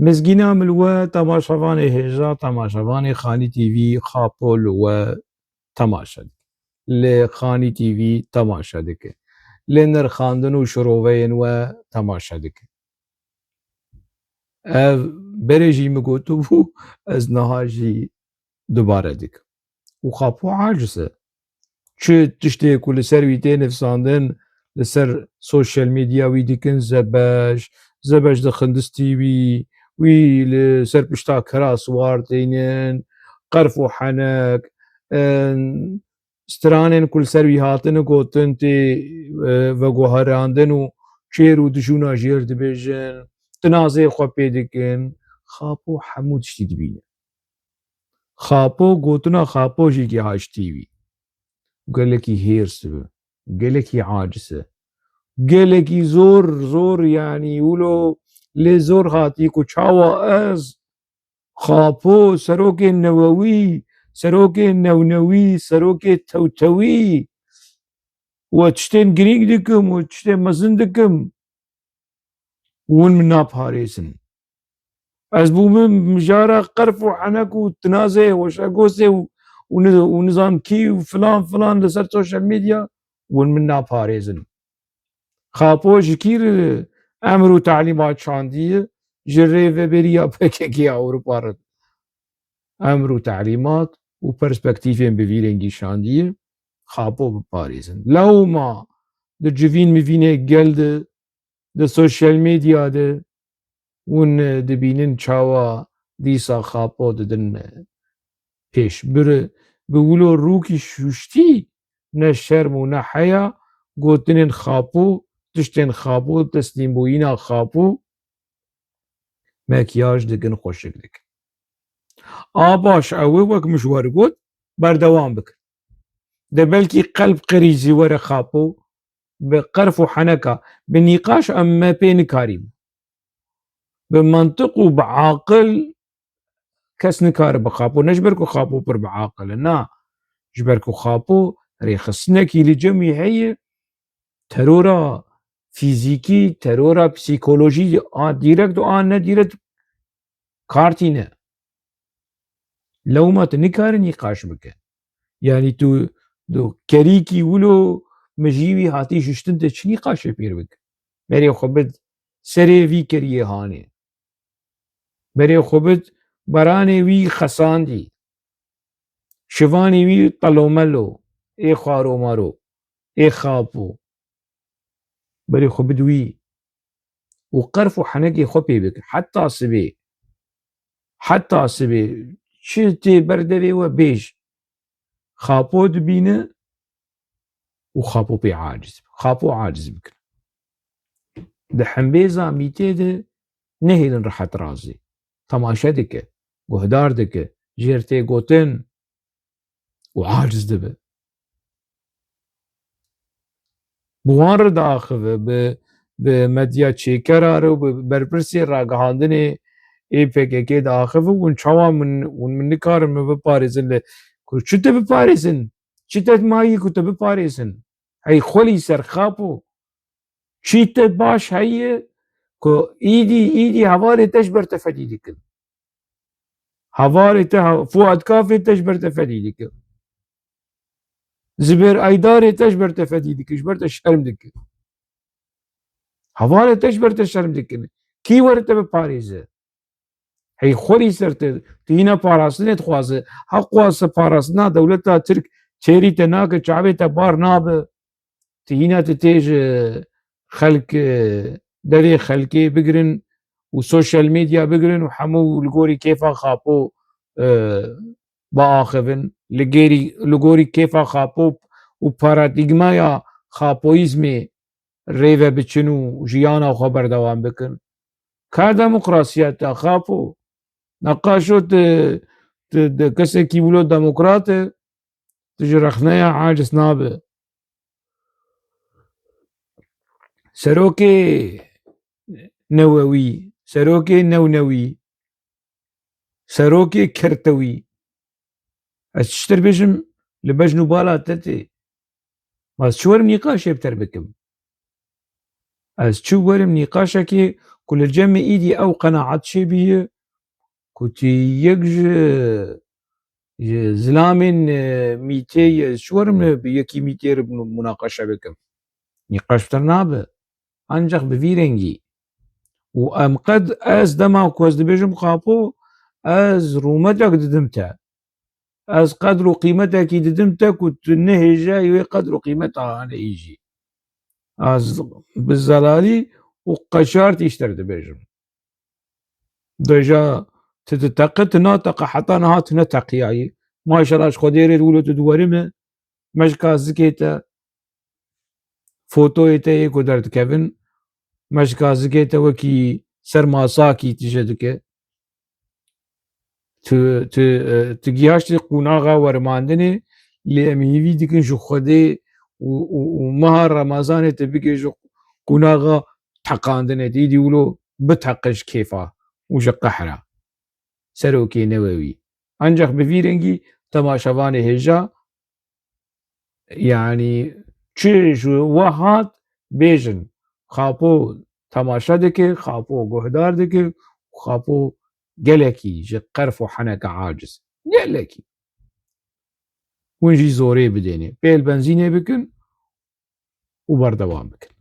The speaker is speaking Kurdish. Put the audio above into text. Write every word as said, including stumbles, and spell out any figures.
Mizgîna min li we temaşevanê hêja, temaşevanê Xanî T V, Xapo li we temaşe dike. Li Xanî T V temaşe dike. Li nirxandin û şiroveyên we temaşe dike. Ev berê jî min gotibû, ez niha jî dubare dikim. Û Xapo aciz e. Çi tiştê ku li ser wî tê nivîsandin, li ser sosyal medya wî dikin zebeş, zebeş dixin distî wî, wî li ser pişta kera siwar tênin, qerf û henek, en, stranên ku li ser wî hatine gotin tê, e, veguherandin û çêr û dijûna jêr dibêjin, tinazê xwe pê dikin. Xapo hemû tiştî dibîne. Xapo, gotina Xapo jî giha ji tî wî. Gelekî hêrs bi. Gelekî aciz e. Gelekî zor, zor, yanî wilo lê zor hatî ku çawa ez Xapo, serokê newewî, serokê newnewî, serokê tewtewî we tiştên girîng dikim û tiştên mezin dikim. Hûn min naparêzin. Ez bûme mijara qerf û henek û tinazê weşegosê û, û ni-, û nizam kî û filan filan li ser sosyal medya, hûn min naparêzin. Xapo ji kî re emr û telîmat şandiye? Ji rêveberiya P K K ya Ewropa re emr û telîmat û perspektîfên bi vî rengî şandiye. Xapo biparêzin. Lewma di civîn mivînê gel de, di sosyal medya de hûn dibînin çawa dîsa Xapo didin pêş. Biri bi wilo rûkî şûştî, ne şerm û ne heya, gotinên Xapo, tiştên Xapo, teslîmbûyîna Xapo, mekyaj dikin, xweşik dikin. A baş, ew ê wek min ji we re got, berdewam bikin. De belkî qelb qirîzî were Xapo, bi qerf û heneka, bi nîqaş em me pê nikarîm. Bi mantiq û bi aqil kes nikare bi Xapo, ne ji ber ku Xapo pir bi aqil e, na. Ji ber ku Xapo rêxistinekî li cem wî heye, terora fîzîkî, terora psîkolojî, a direkt û a nedirekt kar tîne. Lewma tu nikare nîqaş bike. Yanî tu, tu kerîkî wilo mijî wî hatî juştin, te çi nîqaşê pêr bike? Berê xwe bid serê vî keriyê hanê. Berê xwe bid beranê wî xesandî. Şivanê wî telomelo, ê xwaromaro, ê Xapo. Berê xwe bid wî. Û qerf û henekê xwe pê bike. Heta sibê. Heta sibê. Çi tê ber devê we bêj. Xapo dibîne û Xapo pê aciz. Xapo aciz bikir. Di hembêza mîtê de nehêlin rehet razê. Temaşe dike, guhdar dike, jêr tê gotin û aciz dibe. Bi wan re diaxive, bi, bi medya çêkera re û bi berpirsê ragihandinê ê P K K diaxive, hûn çawa min, hûn min nikarin min biparêzin li ku çi te biparêzin? Çi te mayî ku te biparêzin? Hey xwelî ser Xapo. Çî te baş heye ku îdî, îdî hevalê te ji ber te fedî dikin. Hevalê te, Fuad Kafê te ji ber te fedî dikin. Zibêr Eydarê te ji ber te fedî dikin, ji ber te şerm dikin. Hevalê te ji ber te şerm dikin. Kî were te biparêze? Hey xwelî ser te, tu hîna parastinê dixwaze. Heq xwaze parastina dewleta Tirk çêrî te nake, çavê te bar nabe. Tu hîna tu tê ji xelk, e, devê xelkê bigirin û sosyal medya bigirin û hemû li gorî kêfa Xapo, e, biaxivin. Li gêrî, li gorî kêfa Xapo û paradîgmaya Xapoyîzmê rê ve biçin û jiyana xwe berdewam bikin. Ka demokrasiya te, Xapo? Neqaşo tu, tu, tu kesekî wilo demokrat e, tu ji rexneya aciz nabe. Serokê newewî, serokê newnewî, serokê kertewî. Ez çi tiştir bêjim, li bejn û bala te tê. Ma ez çi werim nîqaşê bi te re bikim? Ez çi werim nîqaşekê ku li cem me îdî ew qenaet çêbîye ku tu yek ji, ji zilamên, e, mîtê ye, ez çi werim bi yekî mîtê re mû-, munaqeşe bikim? Nîqaş bi te re nabe. Ancak bi vî rengî. Û em qed, ez dema ku ez dibêjim Xapo, ez rûmetek didim te. Ez qedr û qîmetekî didim te ku tu nehêje wê qedr û qîmeta aneyî jî. Ez bi zelalî û qeşar tiştir dibêjim. Deja tu diteqe, tu nateqe, heta niha tu neteqiyayî. Maşallah ji Xwedê rê wilo tu diwerime, me ji ka zikê te, fotoyê te yê ku derdikevin, me ji ka zikê te wekî ser masakî tije dike. Tu, tu, e, tu gihaştî qûnaxa wermandinê, lê em hîvî dikin ji Xwedê û, û, û meha Remezanê tu bigê ji qûnaxa teqandinê. Tu îdî wilo biteqe ji kêfa û ji qehra. Serokê newewî. Ancak bi vî rengî temaşevanê hêja, yanî çi ji we hat bêjin, Xapo temaşe dike, Xapo guhdar dike, Xapo gelekî ji qerf û heneke aciz. Gelekî. Hûn jî zorê bidêne. Pêl benzînê bikin û berdewam bikin.